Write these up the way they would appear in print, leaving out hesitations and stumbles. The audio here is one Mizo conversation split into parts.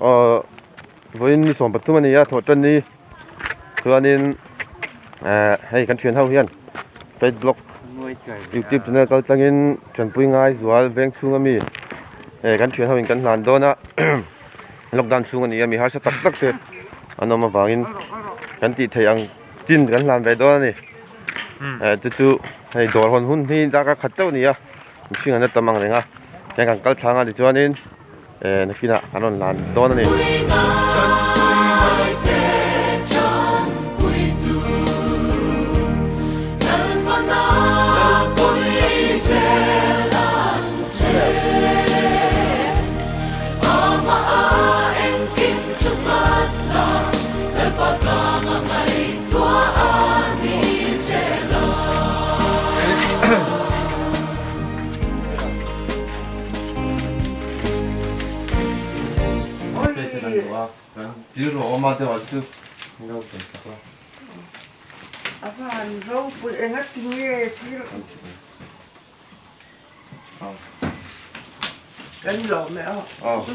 Aw vawiin ni 13 a ni a thawh tan ni chuanin eh hei kan thian ho hian pet blog youtube channel kal tlangin tanpui ngai zual veng chhung ami eh kan thian ho in kan hlan dawn a lockdown chhung a ni a mi harsa tak tak te an awm avangin kan tih theih ang chin kan hlan ve dawn a ni eh chu chu hei dawr hawn hun hi darkar khat chauh a ni a mihring an la tam ang reng a tihian kan kal thlang a tichuanin. Eh nakinah kan rawn lan dawn a ni. A van ropui enga tinge thil kan lawm e aw. Awle,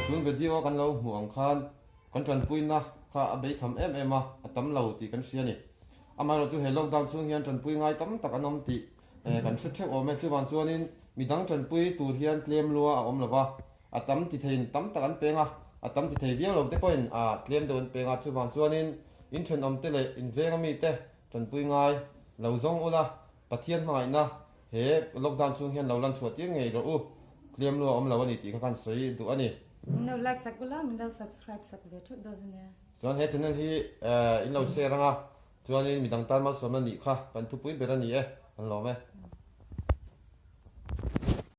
tun video a kan lo hmuh ang khan Kan tanpuina kha a bei tham em em a, a tam lo tih kan hria a ni. Amaherawhchu he lockdown chhung hian tanpui ngai tam tak an awm tih kan hre theuh awm e. Chuvang chuanin midang tanpui tur hian tlem lua a awm lo va, a tam ti theiin tam tak an peng a, a tam ti thei viau lo te pawhin a tlem deuh an peng a. Chuvang chuanin in thenawmte leh in venga mite tanpui ngai lo zawng ula, Pathian hmangaihna he lockdown chhung hian lo lan chhuah tir ngei rawh u, tlem lua a awm lo a ni tih kha kan sawi duh a ni. Min lo like sak ula, min lo subscribe sak ve theuh dawn ania. Chuan he channel hi in lo share anga, chuanin midang tan malsawmna nih kha kan thupui ber a ni e, kan lawm e.